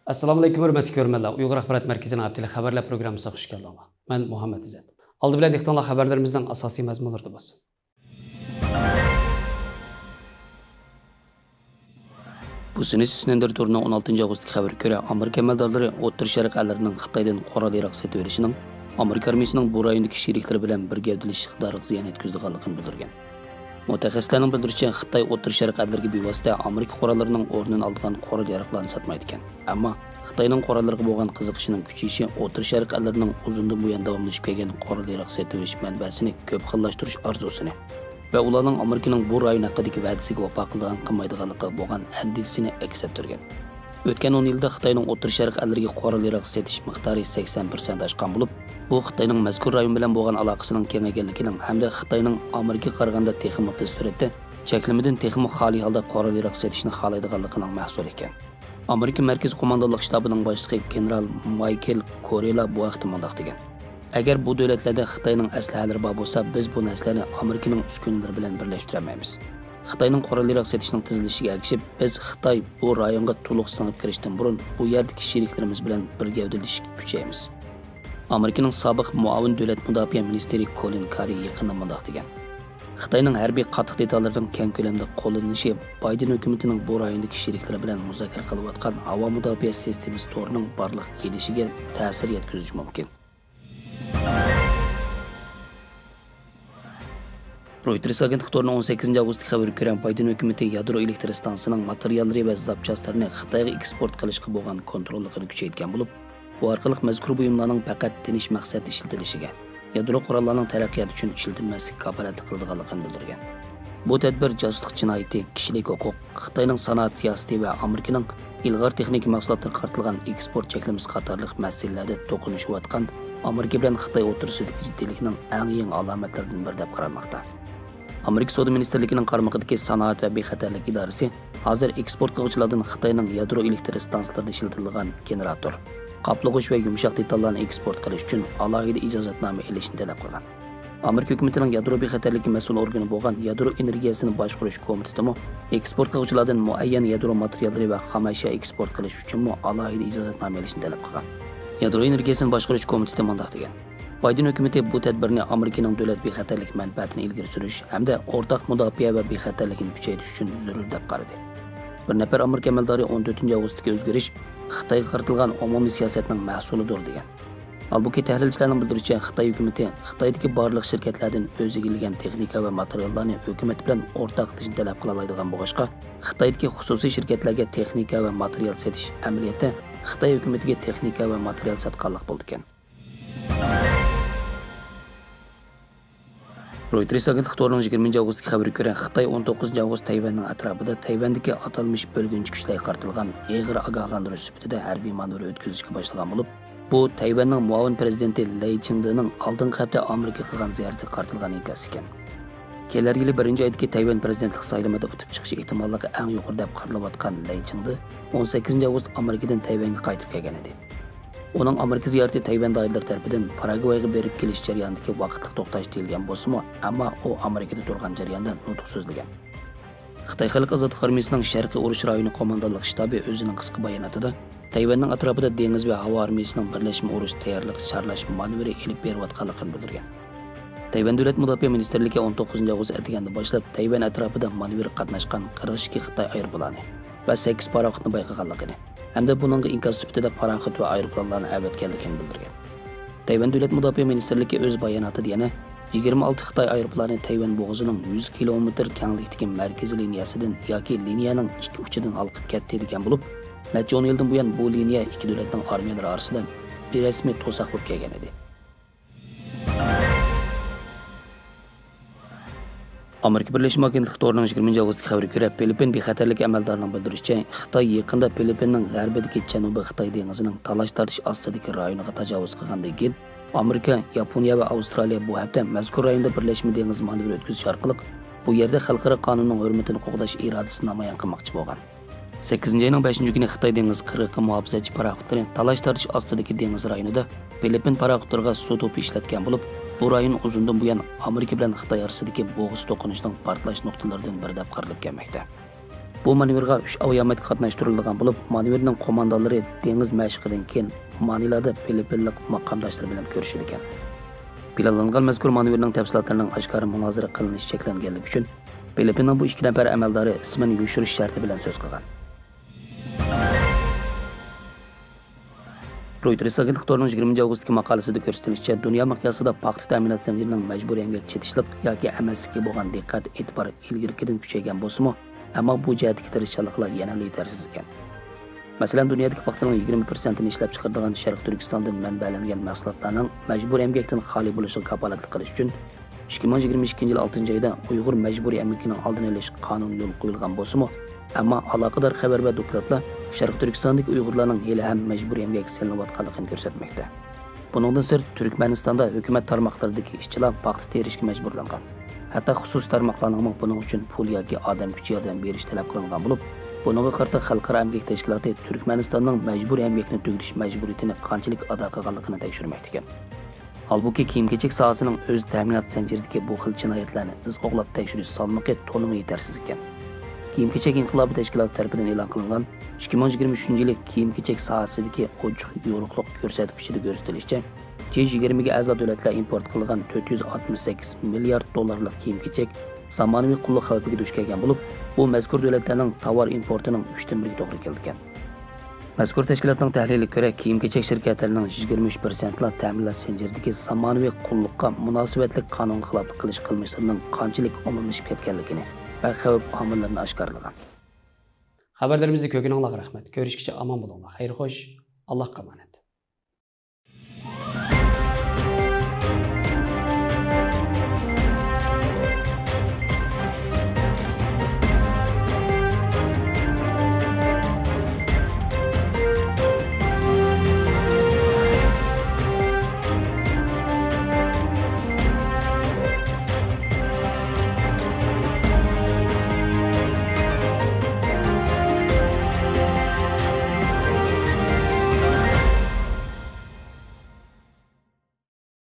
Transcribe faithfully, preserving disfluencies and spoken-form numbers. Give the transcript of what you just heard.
ئەسسالامۇئەلەيكۇم، ھۆرمەتلىك كۆرۈرمەنلەر. ئۇيغۇر ئاخبارات مەركىزىنىڭ ھەپتىلىك خەۋەرلەر پروگراممىسىغا خۇش كەلدىڭلار. مەن مۇھەممەت ئىززەت. ئالدى بىلەن دىققىتىڭلار خەۋەرلىرىمىزنىڭ ئاساسىي مەزمۇنلىرىدا بولسۇن. بۇ سىنىسى سنەندېر تورىنىڭ ئون ئالتىنچى ئاۋغۇستتىكى خەۋىرىگە كۆرە، ئامېرىكا ئەمەلدارلىرى ئوتتۇرا شەرق ئەللىرىنىڭ خىتايدىن قورال ياراغ سېتىۋېلىشىنىڭ ئامېرىكا ئارمىيىسىنىڭ بۇ رايوندىكى شېرىكلىرى بىلەن بىر گەۋدىلىشىش ئىقتىدارىغا زىيان يەتكۈزىدىغانلىقىنى بىلدۈرگەن. مۇتەخەسسىسلەرنىڭ بىلدۈرۈشىچە، خىتاي ئوتتۇرا شەرق ئەللىرىگە بىۋاسىتە ئامېرىكا قوراللىرىنىڭ ئورنىنى ئالىدىغان قورال ياراغلارنى ساتمايدىكەن. ئەمما خىتاينىڭ قوراللىرىغا بولغان قىزىقىشىنىڭ كۈچىيىشى ئوتتۇرا شەرق ئەللىرىنىڭ ئۇزۇندىن بۇيان داۋاملىشىپ كەلگەن قورال ياراغ سېتىۋېلىش مەنبەسىنى كۆپ خىللاشتۇرۇش ئارزۇسىنى ۋە ئۇلارنىڭ ئامېرىكىنىڭ بۇ رايون ھەققىدىكى ۋەدىسىگە ۋاپا قىلىدىغان، قىلمايدىغانلىقىغا بولغان ئەندىشىسىنى ئەكس ئەتتۈرگەن. ئۆتكەن ئون يىلدا خىتاينىڭ ئوتتۇرا شەرق ئەللىرىگە قورال ياراغ سېتىش مىقدارى سەكسەن پىرسەنت ئاشقان بولۇپ، بۇ خىتاينىڭ مەزكۇر رايون بىلەن بولغان ئالاقىسىنىڭ كېڭەيگەنلىكىنىڭ ھەمدە خىتاينىڭ ئامېرىكىغا قارىغاندا تېخىمۇ تېز سۈرئەتتە، چەكلىمىدىن تېخىمۇ خالىي ھالدا قورال ياراغ سېتىشنى خالايدىغانلىقىنىڭ مەھسۇلى ئىكەن. ئامېرىكا مەركىزىي قوماندانلىق شتابىنىڭ باشلىقى گېنېرال مايكېل كورېلا بۇ ھەقتە مۇنداق دېگەن: «ئەگەر بۇ دۆلەتلەردە خىتاينىڭ ئەسلىھەلىرى بار بولسا، بىز بۇ نەرسىلەرنى ئامېرىكىنىڭ ئۈسكۈنىلىرى بىلەن بىرلەشتۈرەلمەيمىز. خىتاينىڭ قورال ياراغ سېتىشىنىڭ تېزلىشىگە ئەگىشىپ، بىز خىتاي بۇ رايونغا تولۇق سىڭىپ كىرىشتىن بۇرۇن بۇ يەردىكى شېرىكلىرىمىز بىلەن بىر گەۋدىلىشىشكە كۈچەيمىز.» ئامېرىكىنىڭ سابىق مۇئاۋىن دۆلەت مۇداپىئە مىنىستىرى كولىن كارى يېقىندا مۇنداق دېگەن: «خىتاينىڭ ھەربىي قاتتىق دېتاللىرىنىڭ كەڭ كۆلەمدە قوللىنىلىشى بايدېن ھۆكۈمىتىنىڭ بۇ رايوندىكى شېرىكلىرى بىلەن مۇزاكىرە قىلىۋاتقان ھاۋا مۇداپىئە سىستېمىسى تورىنىڭ بارلىققا كېلىشىگە تەسىر يەتكۈزۈشى مۇمكىن.» رويتېرس ئاگېنتلىق تورىنىڭ ئون سەككىزىنچى ئاۋغۇستتىكى خەۋىرىگە كۆرە، بايدېن ھۆكۈمىتى يادرو ئېلېكتر ئىستانسىسىنىڭ ماتېرىياللىرى ۋە زاپچاسلىرىنى خىتايغا ئېكسپورت قىلىشقا بولغان كونتروللۇقىنى كۈچەيتكەن بولۇپ، بۇ ئارقىلىق مەزكۇر بۇيۇملارنىڭ پەقەت تىنچ مەقسەتتە ئىشلىتىلىشىگە، يادرو قوراللارنىڭ تەرەققىياتى ئۈچۈن ئىشلىتىلمەسلىككە كاپالەتلىك قىلىدىغانلىقىنى بىلدۈرگەن. بۇ تەدبىر جاسۇسلۇق جىنايىتى، كىشىلىك ھوقۇق، خىتاينىڭ سانائەت سىياسىتى ۋە ئامېرىكىنىڭ ئىلغار تېخنىكا مەھسۇلاتلىرىغا قارىتىلغان ئېكسپورت چەكلىمىسى قاتارلىق مەسىلىلەردە توقۇنۇشۇۋاتقان ئامېرىكا بىلەن خىتاي ئوتتۇرىسىدىكى جىددىيلىكنىڭ ئەڭ يېڭى ئالامەتلىرىدىن بىرى دەپ قارالماقتا. ئامېرىكا سودا مىنىستىرلىكىنىڭ قارمىقىدىكى سانائەت ۋە بىخەتەرلىك ئىدارىسى ھازىر ئېكسپورت قىلغۇچىلاردىن خىتاينىڭ يادرو ئېلېكتر ئىستانسىلىرىدا ئىشلىتىلىدىغان گېنېراتور، قاپلىغۇچ ۋە يۇمشاق دېتاللارنى ئېكسپورت قىلىش ئۈچۈن ئالاھىدە ئىجازەتنامە ئېلىشنى تەلەپ قىلغان. ئامېرىكا ھۆكۈمىتىنىڭ يادرو بىخەتەرلىكى مەسئۇل ئورگىنى بولغان يادرو ئېنېرگىيەسىنى باشقۇرۇش كومىتېتىمۇ ئېكسپورت قىلغۇچىلاردىن مۇئەييەن يادرو ماتېرىياللىرى ۋە خام ئەشيا ئېكسپورت قىلىش ئۈچۈنمۇ ئالاھىدە ئىجازەتنامە ئېلىشنى تەلەپ قىلغان. يادرو ئېنېرگىيەسىنى باشقۇرۇش كومىتېتى مۇنداق دېگەن: بايدېن ھۆكۈمىتى بۇ تەدبىرنى ئامېرىكىنىڭ دۆلەت بىخەتەرلىك مەنپەئەتىنى ئىلگىرى سۈرۈش ھەمدە ئورتاق مۇداپىئە ۋە بىخەتەرلىكنى كۈچەيتىش ئۈچۈن زۆرۈر دەپ قارىدى. بىر نەپەر ئامېرىكا ئەمەلدارى ئون تۆتىنچى ئاۋغۇستتىكى ئۆزگىرىش خىتايغا قارىتىلغان ئومۇمىي سىياسەتنىڭ مەھسۇلىدۇر دېگەن. ھالبۇكى، تەھلىلچىلەرنىڭ بىلدۈرۈشىچە، خىتاي ھۆكۈمىتى خىتايدىكى بارلىق شىركەتلەردىن ئۆزى ئىگىلىگەن تېخنىكا ۋە ماتېرىياللارنى ھۆكۈمەت بىلەن ئورتاقلىشىشنى تەلەپ قىلالايدىغان بولغاچقا، خىتايدىكى خۇسۇسىي شىركەتلەرگە تېخنىكا ۋە ماتېرىيال سېتىش ئەمەلىيەتتە خىتاي ھۆكۈمىتىگە تېخنىكا ۋە ماتېرىيال ساتقانلىق بولىدىكەن. رويتېرس ئاگېنتلىق تورىنىڭ يىگىرمىنچى ئاۋغۇستتىكى خەۋىرىگە كۆرە، خىتاي ئون توققۇزىنچى ئاۋغۇست تەيۋەننىڭ ئەتراپىدا تەيۋەندىكى ئاتالمىش بۆلگۈنچى كۈچلەرگە قارىتىلغان ئېغىر ئاگاھلاندۇرۇش سۈپىتىدە ھەربىي مانېۋىر ئۆتكۈزۈشكە باشلىغان بولۇپ، بۇ تەيۋەننىڭ مۇئاۋىن پىرېزىدېنتى لەي چىڭدېنىڭ ئالدىنقى ھەپتە ئامېرىكىغا قىلغان زىيارىتىگە قارىتىلغان ئىنكاس ئىكەن. كېلەر يىلى بىرىنچى ئايدىكى تەيۋەن پىرېزىدېنتلىق سايلىمىدا ئۇتۇپ چىقىش ئېھتىماللىقى ئەڭ يۇقىرى دەپ قارىلىۋاتقان لەي چىڭدې ئون سەككىزىنچى ئاۋغۇست ئامېرىكىدىن تەيۋەنگە قايتىپ كەلگەن ئىدى. ئۇنىڭ ئامېرىكا زىيارىتى تەيۋەن دائىرىلىرى تەرىپىدىن پاراگۋايغا بېرىپ كېلىش جەريانىدىكى ۋاقىتلىق توختاش دېيىلگەن بولسىمۇ، ئەمما ئۇ ئامېرىكىدا تۇرغان جەرياندا نۇتۇق سۆزلىگەن. خىتاي خەلق ئازادلىق ئارمىيىسىنىڭ شەرقىي ئۇرۇش رايونى قوماندانلىق شتابى ئۆزىنىڭ قىسقا باياناتىدا تەيۋەننىڭ ئەتراپىدا دېڭىز ۋە ھاۋا ئارمىيىسىنىڭ بىرلەشمە ئۇرۇش تەييارلىق چارلاش مانېۋىرى ئېلىپ بېرىۋاتقانلىقىنى بىلدۈرگەن. تەيۋەن دۆلەت مۇداپىئە مىنىستىرلىكى ئون توققۇزىنچى ئاۋغۇست ئەتىگەندىن باشلاپ تەيۋەن ئەتراپىدا مانېۋىرغا قاتناشقان قىرىق ئىككى خىتاي ئايروپىلانى ۋە سەككىز پاراخوتنى بايقىغانلىقىنى ھەمدە بۇنىڭغا ئىنكاس سۈپىتىدە پاراخوت ۋە ئايروپىلانلارنى ئەۋەتكەنلىكىنى بىلدۈرگەن. تەيۋەن دۆلەت مۇداپىئە مىنىستىرلىكى ئۆز باياناتىدا يەنە يىگىرمە ئالتە خىتاي ئايروپىلانى تەيۋەن بوغۇزىنىڭ يۈز كىلومېتىر كەڭلىكتىكى مەركىزىي لىنىيەسىدىن ياكى لىنىيەنىڭ ئىككى ئۇچىدىن ھالقىپ كەتتى دېگەن بولۇپ، نەچچە ئون يىلدىن بۇيان بۇ لىنىيە ئىككى دۆلەتنىڭ ئارمىيەلىرى ئارىسىدا بىرەسمىي توساق بولۇپ كەلگەن ئىدى. ئامېرىكا بىرلەشمە ئاگېنتلىق تورىنىڭ يىگىرمىنچى ئاۋغۇستتىكى خەۋىرىگە كۆرە، فىلىپپىن بىخەتەرلىك ئەمەلدارىنىڭ بىلدۈرۈشىچە، خىتاي يېقىندا فىلىپپىننىڭ غەربىدىكى جەنۇبىي خىتاي دېڭىزىنىڭ تالاش-تارتىش ئاستىدىكى رايونىغا تاجاۋۇز قىلغاندىن كېيىن، ئامېرىكا، ياپونىيە ۋە ئاۋسترالىيە بۇ ھەپتە مەزكۇر رايوندا بىرلەشمە دېڭىز مانېۋىرى ئۆتكۈزۈش ئارقىلىق بۇ يەردە خەلقئارا قانۇننىڭ ھۆرمىتىنى قوغداش ئىرادىسىنى نامايان قىلماقچى بولغان. سەككىزىنچى ئاينىڭ بەشىنچى كۈنى خىتاي دېڭىز قىرغىقى مۇھاپىزەتچى پاراخوتلىرى تالاش-تارتىش ئاستىدىكى دېڭىز رايونىدا فىلىپپىن پاراخوتلىرىغا سۇ توپى ئىشلەتكەن بولۇپ، بۇ رايون ئۇزۇندىن بۇيان ئامېرىكا بىلەن خىتاي ئارىسىدىكى بوغۇز توقۇنۇشىنىڭ پارتلاش نۇقتىلىرىدىن بىرى دەپ قارىلىپ كەلمەكتە. بۇ مانېۋىرغا ئۈچ ئاۋىئامەتكە قاتناشتۇرۇلىدىغان بولۇپ، مانېۋىرنىڭ قوماندانلىرى دېڭىز مەشىقىدىن كېيىن مانىلادە فىلىپپىنلىق ماقامداشلىرى بىلەن كۆرۈشىدىكەن. پىلانلانغان مەزكۇر مانېۋىرنىڭ تەپسىلاتلىرىنىڭ ئاشكارا مۇنازىرە قىلىنىشى چەكلەنگەنلىكى ئۈچۈن، فىلىپپىننىڭ بۇ ئىككى نەپەر ئەمەلدارى ئىسمىنى يوشۇرۇش شەرتى بىلەن سۆز قىلغان. رويتېرس ئاگېنتلىق تورىنىڭ يىگىرمىنچى ئاۋغۇستتىكى ماقالىسىدە كۆرسىتىلىشىچە، دۇنيا مىقياسىدا پاختا تەمىنات زەنجىرىنىڭ مەجبۇرىي ئەمگەك چېتىشلىق ياكى ئەمەسلىككە بولغان دىققەت، ئېتىبار ئىلگىرىكىدىن كۈچەيگەن بولسىمۇ، ئەمما بۇ جەھەتتىكى تىرىشچانلىقلار يەنىلا يېتەرسىز ئىكەن. مەسىلەن، دۇنيادىكى پاختىنىڭ يىگىرمە پىرسەنتىنى ئىشلەپچىقىرىدىغان شەرقىي تۈركىستاندىن مەنبەلەنگەن مەھسۇلاتلارنىڭ مەجبۇرىي ئەمگەكتىن خالىي بولۇشىغا كاپالەتلىك قىلىش ئۈچۈن، ئىككى مىڭ يىگىرمە ئىككىنچى يىل ئالتىنچى ئايدا ئۇيغۇر مەجبۇرىي ئەمگىكىنىڭ ئالدىنى ئېلىش قانۇنى يولغا قويۇلغان بولسىمۇ، ئەمما ئالاقىدار خەۋەر ۋە دوكلاتلار شەرقىي تۈركىستاندىكى ئۇيغۇرلارنىڭ ھېلىھەم مەجبۇرىي ئەمگەككە سېلىنىۋاتقانلىقىنى كۆرسەتمەكتە. بۇنىڭدىن سىرت، تۈركمەنىستاندا ھۆكۈمەت تارماقلىرىدىكى ئىشچىلار پاختا تېرىشكە مەجبۇرلانغان. ھەتتا خۇسۇسىي تارماقلارنىڭمۇ بۇنىڭ ئۈچۈن پۇل ياكى ئادەم كۈچى ياردەم بېرىشى تەلەپ قىلىنغان بولۇپ، بۇنىڭغا قارىتا خەلقئارا ئەمگەك تەشكىلاتى تۈركمەنىستاننىڭ مەجبۇرىي ئەمگەكنى تۈگىتىش مەجبۇرىيىتىنى قانچىلىك ئادا قىلغانلىقىنى تەكشۈرمەكتىكەن. ھالبۇكى، كىيىم-كېچەك ساھەسىنىڭ ئۆز تەمىنات زەنجىرىدىكى بۇ خىل جىنايەتلەرنى ئىز قوغلاپ تەكشۈرۈش سالمىقى تولىمۇ يېتەرسىز ئىكەن. كىيىم-كېچەك ئىنقىلابى تەشكىلاتى تەرىپىدىن ئېلان قىلىنغان ئىككى مىڭ يىگىرمە ئۈچىنچى يىلى كىيىم-كېچەك ساھەسىدىكى ئوچۇق يورۇقلۇق كۆرسەتكۈچىدە كۆرسىتىلىشىچە، جى يىگىرمىگە ئەزا دۆلەتلەر ئىمپورت قىلغان تۆت يۈز ئاتمىش سەككىز مىليارد دوللارلىق كىيىم-كېچەك زامانىۋى قۇللۇق خەۋپىگە دۇچ كەلگەن بولۇپ، بۇ مەزكۇر دۆلەتلەرنىڭ تاۋار ئىمپورتىنىڭ ئۈچتىن بىرىگە توغرا كېلىدىكەن. مەزكۇر تەشكىلاتنىڭ تەھلىلىگە كۆرە، كىيىم-كېچەك شىركەتلىرىنىڭ يىگىرمە ئۈچ پىرسەنتلا تەمىنات زەنجىرىدىكى زامانىۋى قۇللۇققا مۇناسىۋەتلىك قانۇنغا خىلاپلىق قىلىش قىلمىشلىرىنىڭ قانچىلىك ئومۇملىشىپ كەتكەنلىكىنى ۋە خەۋپ ئامىللىرىنى ئاشكارىلىغان. خەۋەرلىرىمىزنى كۆرگىنىڭلارغا رەھمەت. كۆرۈشكىچە ئامان بولۇڭلار. خەير خوش. ئاللاھقا ئامانەت.